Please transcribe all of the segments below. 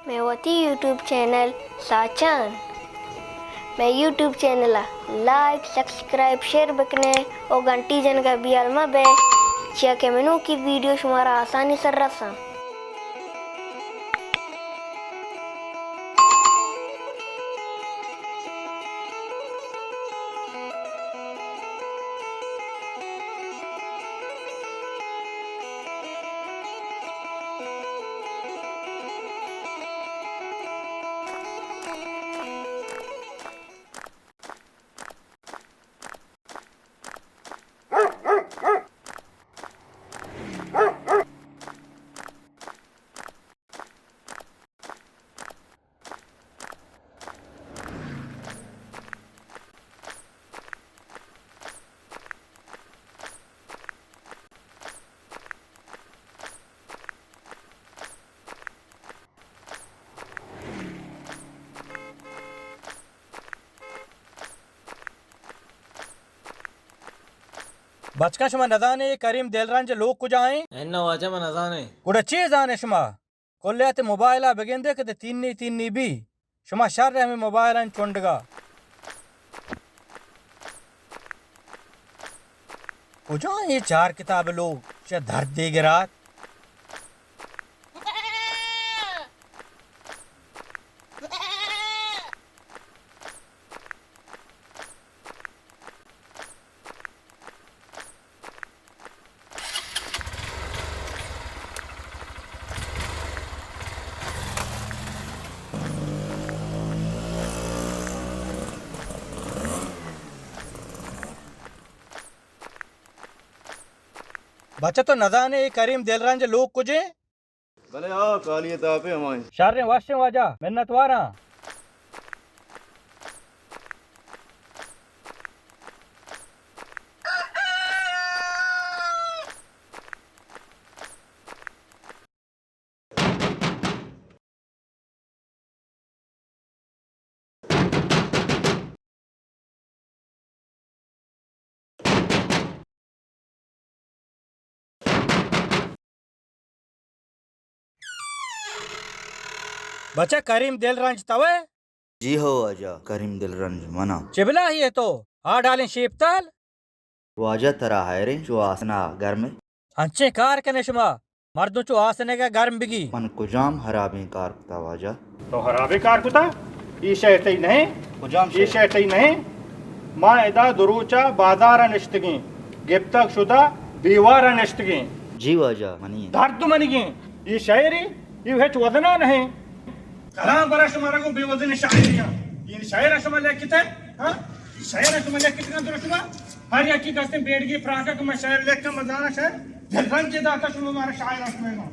مئے وتی YouTube channel ساچان۔ مئے یوٹیوب چینل ءَ لائک، سبسکرائب، شیئر بکنے او گھنٹی جنگ ءَ بیال مہ بئے، چیا کہ منوکی ویڈیو شمارا آسانی سر رساں۔ بچکاں، شما نزانے اے کریم دلرنج لوگ کجا ایں؟ اناں واجہ، من نزانیں۔ گڑا چے زانے شما؟ کلے ات موبائل ءَ بگندے کہ تینی تینی بی۔ شما شر ہمے موبائل ءِ چنڈگا۔ کجا اے چار کتاب لوگ چہ درد دیگرات؟ بچہ، تو نزانے اے کریم دلرنج لوگ کجے؟ بلے آ کالی تاپے ہمائیں۔ شریں وشیں واجہ، منت واراں۔ بچہ، کریم دلرنج توئے؟ جی ہو واجہ، کریم دلرنج مناں۔ چے بلاہی ئے تو؟ آ ڈالیں شیپتال؟ واجہ ترا ہیریں، چو آسنا گرم ئے۔ انچیں کار کنے شما، مردم چو آسنگا گرم بگی۔ من کجام ہرابیں کار کتا واجہ؟ تو ہرابیں کار کتا؟ اے شہر تئی نہ ایں؟ کجام شہر؟ اے شہر تئی نہ ایں؟ ما ادا دو روچا بازارا نشتگیں، گپتگ شدہ دیوارا نشتگیں۔ جی واجہ، منی ایں۔ درد منی ایں۔ اے شہرے، اے ہچ وزنا نہ ایں۔ کلام برا شمارا گوں بے وزن شاعری آں۔ اے شعر شما لکھتے؟ ہاں؟ اے شعر شما لکھتے درست با؟ ہر یکی کستیں بیڑگی پراکا کہ من شعر لکھاں، من زاناں شعر دلرنج داتا شما مارا شاعر شما ما۔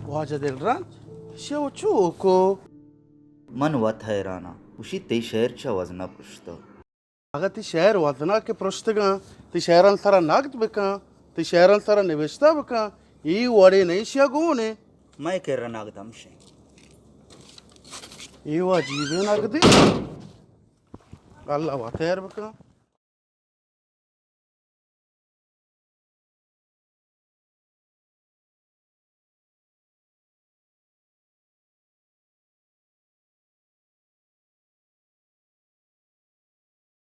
واجہ دلرنج، شو چو کو؟ من وت حیراناں۔ گوشی تئی شعر چہ وزنا پرشتہ؟ اگاں تئی شعر وزناک پرشتگاں، تئی شعران سرا نگد بکن، تئی شعران سرا نبشتہ بکن، اے وڑے نہ ایشیا گون ایں۔ مئے کرا نگد ہمشیں۔ اے و عجیبیں نگدے۔ اللہ وت خیر بکن۔